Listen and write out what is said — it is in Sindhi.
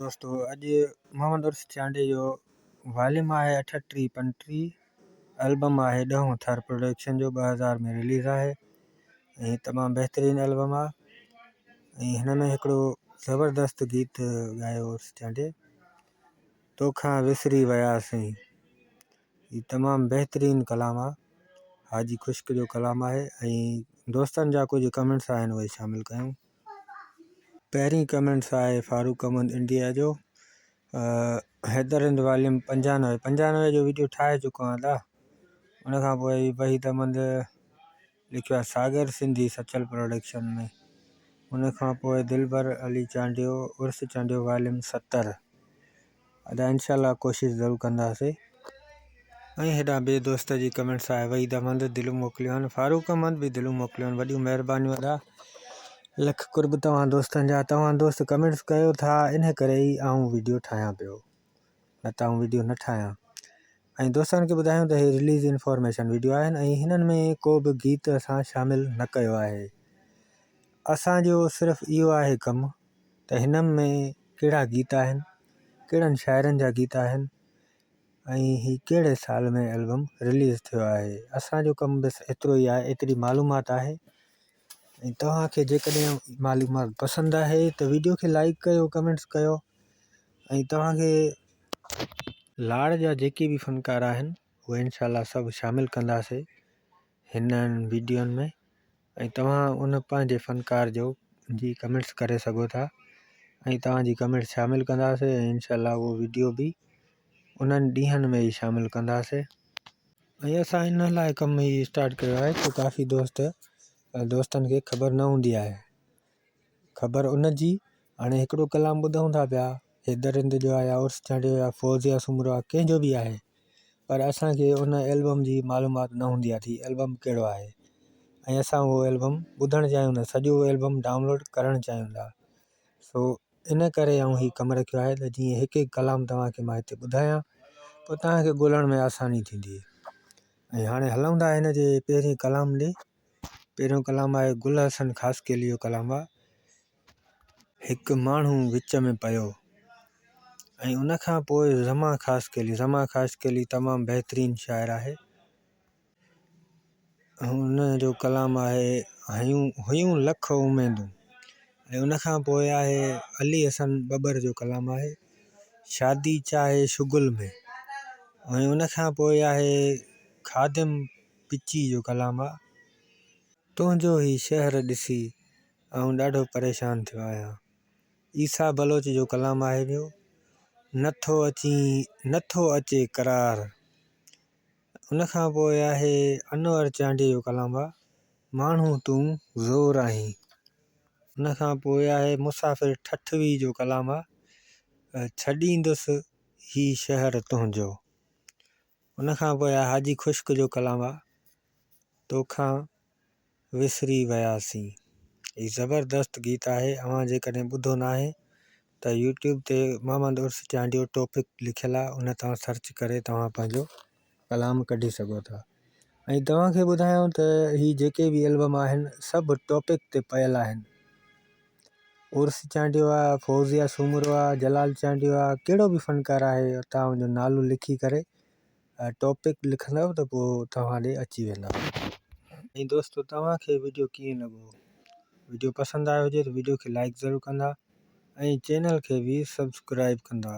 دوستو اڄ محمد عرس چانڊيي جو واليم آهي 38 35 البم آهي ڏهون ٿر پروڊڪشن جو 2000 ۾ رليز آهي ۽ تمام بهترين البم آهي ۽ هن ۾ هڪڙو زبردست گيت ڳايو عرس چانڊيي توکان وسري وياسين هي تمام بهترين ڪلام آهي حاجي خشڪ جو ڪلام آهي ۽ دوستن جا ڪجهه ڪمينٽس آهن اهي شامل ڪيون. پهرين ڪمينٽس آهي فاروق احمد انڊيا جو حيدر هند واليوم 95 95 جو ويڊيو ٺاهي چڪو آهيان ادا ان کان پوء وحيد احمد لکيو آهي ساگر سنڌي سچل پروڊڪشن ۾ ان کان پوء دلبر علي چانڊيو عرس چانڊيو واليوم 70 ادا انشاء الله ڪوشش ضرور ڪنداسي. ۽ هيڏانهن ٻئي دوست جي ڪمينٽس آهي وحيد احمد دلون موڪليون آهن فاروق احمد به دلون موڪليون آهن وڏيون مهربانيون ادا لک قرب توهان دوستن جا توهان دوست ڪمينٽس ڪيو ٿا ان ڪري ئي آئون ويڊيو ٺاهيان پيو نه ته آئون ويڊيو نه ٺاهيان ۽ دوستن کي ٻڌايون ته هي رليز انفارميشن ويڊيو آهن ۽ هنن ۾ ڪو به گيت اسان شامل نه ڪيو آهي اسان جو صرف اهو آهي ڪم ته هنن ۾ ڪهڙا گيت آهن، ڪهڙن شاعرن جا گيت آهن ۽ هي ڪهڙي سال ۾ البم رليز ٿيو آهي. اسان جو ڪم بس ايترو ئي آهي، ايتري معلومات آهي ۽ توهان کي جيڪڏهن معلومات پسند آهي ته ويڊيو کي لائيڪ ڪيو، ڪمينٽس ڪيو ۽ توهان کي لاڙ جا جيڪي به فنڪار آهن اهي انشاء الله سڀ شامل ڪنداسي هنن ويڊيون ۾ ۽ توهان ان پنهنجي فنڪار جو جي ڪمينٽس ڪري سگهو ٿا ۽ توهان جي ڪمينٽس شامل ڪنداسي ۽ انشاء الله اهو ويڊيو به انهن ڏينهن ۾ ئي شامل ڪنداسي ۽ اسان ان لاء ڪم هي اسٽارٽ ڪيو آهي ته ڪافي دوست دوستن کي خبر نه هوندي آهي خبر ان جي هاڻي هڪڙو ڪلام ٻڌون ٿا پيا حيدر رند جو آهي يا عرس چانڊيو يا فوزيه سومرو آهي ڪنهن جو به آهي پر اسان کي ان البم جي معلومات نه هوندي آهي ته هي البم ڪهڙو آهي ۽ اسان اهو البم ٻڌڻ چاهيون ٿا سڄو البم ڊائونلوڊ ڪرڻ چاهيون ٿا سو ان ڪري آئون هي ڪم رکيو آهي ته جيئن هڪ هڪ ڪلام توهان کي مان هتي ٻڌايان پوء توهان کي ڳولڻ ۾ آساني ٿيندي ۽ هاڻي هلون ٿا هن جي پهرين ڪلام ڏي پهريون ڪلام آهي گل حسن خاصخيلي جو ڪلام آهي هڪ ماڻهو وچ ۾ پيو ۽ ان کان پوء زمان خاصخيلي زمان خاصخيلي تمام بهترين شاعر آهي هن جو ڪلام آهي هيون هيون لک اميدون ۽ ان کان پوء آهي علي حسن ٻٻر جو ڪلام آهي شادي چاهي شغل ۾ ۽ ان کان پوء آهي خادم پچي جو ڪلام آ. تنهنجو هي شهر ڏسي آئون ڏاڍو پريشان ٿيو آهيان. عيسيٰ بلوچ جو ڪلام آهي ٻيو. نه ٿو اچين نه ٿو اچي قرار. ان کان پوء آهي انور چانڊيي جو ڪلام آ. ماڻهو تون زور آهين. ان کان پوء آهي مسافر ٺٺوي جو ڪلام آ. ڇڏيندس هي شهر تنهنجو. ان کان پوء آ حاجي خشڪ جو ڪلام آ توکان وسري وياسين. هي زبردست گيت آهي اوهان جيڪڏهن ٻڌو ناهي ته يوٽيوب تي محمد عرس چانڊيو ٽاپڪ لکيل آ ان تان سرچ ڪري توهان پنهنجو ڪلام ڪڍي سگهو ٿا ۽ توهان کي ٻڌايان ته هي جيڪي به البم آهن سڀ ٽاپڪ تي پيل آهن عرس چانڊيو آ فوزيه سومرو آ جلال چانڊيو آ ڪهڙو به فنڪار آهي توهان ان جو نالو لکي ڪري ٽاپڪ لکندؤ ته پوء توهان ڏي اچي ويندا. ۽ دوستو توهان کي وڊيو ڪيئن لڳو وڊيو پسند آيو هجي ته وڊيو کي لائڪ ضرور ڪندا ۽ چينل کي به سبسڪرائب ڪندا.